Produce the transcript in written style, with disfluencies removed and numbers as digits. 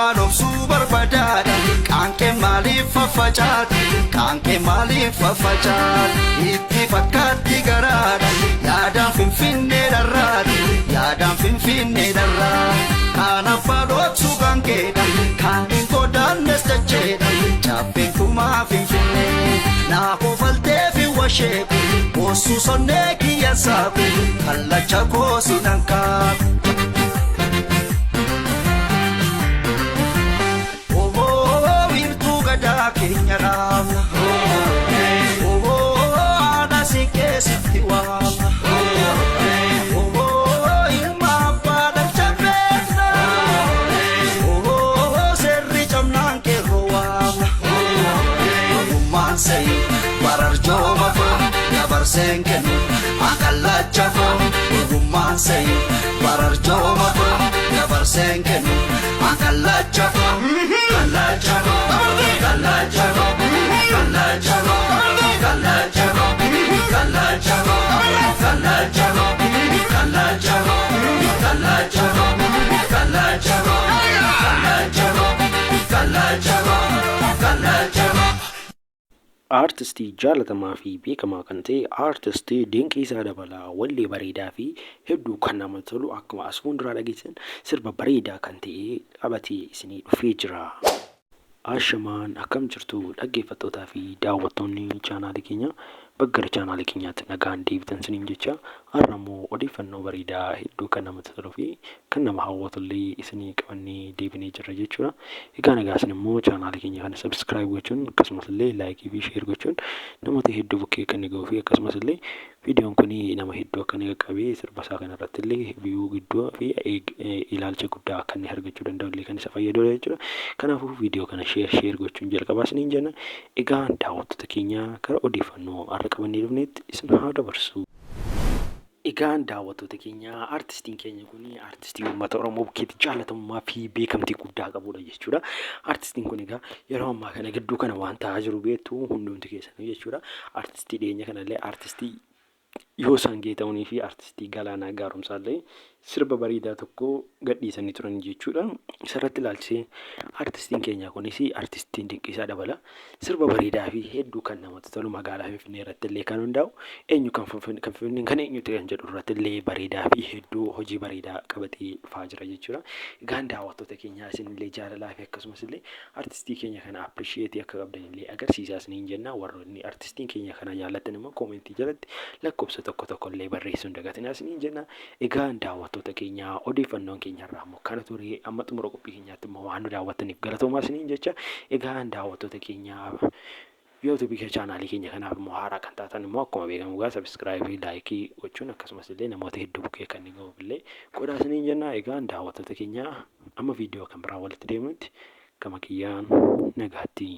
abbaa dhoksuu barbadaadha. Qaanqee maaliif faffacaati? Qaanqee maaliif faffacaati? Itti fakkaatti garaadha. Yaadaan Finfinnee dharraati. Yaadaan Finfinnee dharraa. Kan abbaa dhoksuu qaanqeedha. Kan hin godaannes dacheedha. Caffeen tumaa Finfinnee. Naa kofaltee fi washeeku. Boosuu sonnee kiyya saaku. Kallacha koo sinan kaaku. Oboo wiirtuu gadaa keenya dhaabna. Oboo haadha siinqee sitti waamna. Oboo ilma abbaa dhalcha beekna. Oboo seerri cabnaan qeerroo waamna. Ogummaan sa'i bararjooma koo dabarseen kennu akallacha koo. Ogummaan sa'i bararjooma koo dabarseen kennu akallacha koo. Kallacha koo, kallacha koo, kallacha koo, kallacha koo, kallacha koo, kallacha koo, kallacha koo, kallacha koo, kallacha koo, kallacha koo, kallacha koo, kallacha koo. Aartistii jaalatamaa fi beekamaa kan ta'e Aartist Dinqiisaa Dabalaa wallee bareedaa fi hedduu kan namatti tolu akkuma as fuulduraa dhageessan sirba bareedaa kan ta'e qabatee isinii dhufee jira. Ashamaan, akkam jirtu dhaggeeffattootaa fi daawwattoonni chaanaalii keenya? Bakka gara chaanaalii keenyaatti nagaan deebitan isiniin jecha, har'a immoo odeeffannoo bareedaa hedduu kan namatti toluu fi kan nama hawwatu illee isinii qabannee deebinee jirra jechuudha. Egaa nagaa isin immoo chaanaalii keenya kana subscribe gochuun, akkasumas illee like fi share gochuun namoota hedduu bukkee akka inni ga'uu fi akkasumas illee viidiyoon kun nama hedduu akka inni qaqqabee sirba isaa kana irratti illee view gidduu fi ilaalcha guddaa akka inni argachuu danda'u illee kan isa fayyadudha jechuudha. Kanaafuu viidiyoo kana share share gochuun jalqabaa isiniin jenna. Egaa daawwattoota keenya, gara odeeffannoo har'a qabannee dhufneetti isin haa dabarsu. Egaan daawwattoota keenya, artistiin keenya kun artistii uummata Oromoo bukkeetti jaalatamummaa fi beekamtii guddaa qabudha jechuudha. Artistiin kun egaa yeroo ammaa kana gidduu kana waan ta'aa jiru beektu hundumti keessanuu jechuudha. Artistii dhiyeenya kanallee artistii Yoosaan Geetahuunii fi artistii Galaanaa Gaaromsaallee sirba bareedaa tokko gadhiisanii turan jechuudha. Isarratti ilaalchisee artistiin keenya kunis, artistiin Dinqiisaa Dabala, sirba bareedaa fi hedduu kan namatti tolu, magaalaa Finfinnee irratti illee kan hundaa'u, eenyu kan Finfinneen kan eenyuti kan jedhu irratti illee bareedaa fi hedduu hojii bareedaa qabatee dhufaa jira jechuudha. Egaan daawwattoota keenyaa, isinillee jaalalaa fi akkasumas illee artistii keenya kana appreciate akka qabdan illee agarsiisaa isiniin jenna. Warroonni artistiin keenya kana jaallattan immoo comment jalatti lakkoofsa tokko tokko illee barreessuu hin dagatinaa isiniin jenna. Egaan daawwattoota keenya, odeeffannoon keenya irraa immoo kana ture. Amma xumura qophii keenyaatti immoo waan nu daawwattaniif galatoomaa isiniin jecha. Egaan daawwattoota keenya, YouTube chaanaalii keenya kanaaf immoo haaraa kan taatan immoo akkuma beekamu egaa subscribe, like gochuun akkasumas illee namoota hedduu bukkee kan inni ga'uuf illee godhaa isiniin jenna. Egaan daawwattoota keenya, amma viidiyoo kan biraa walitti deemnutti gama kiyyaan nagaatti.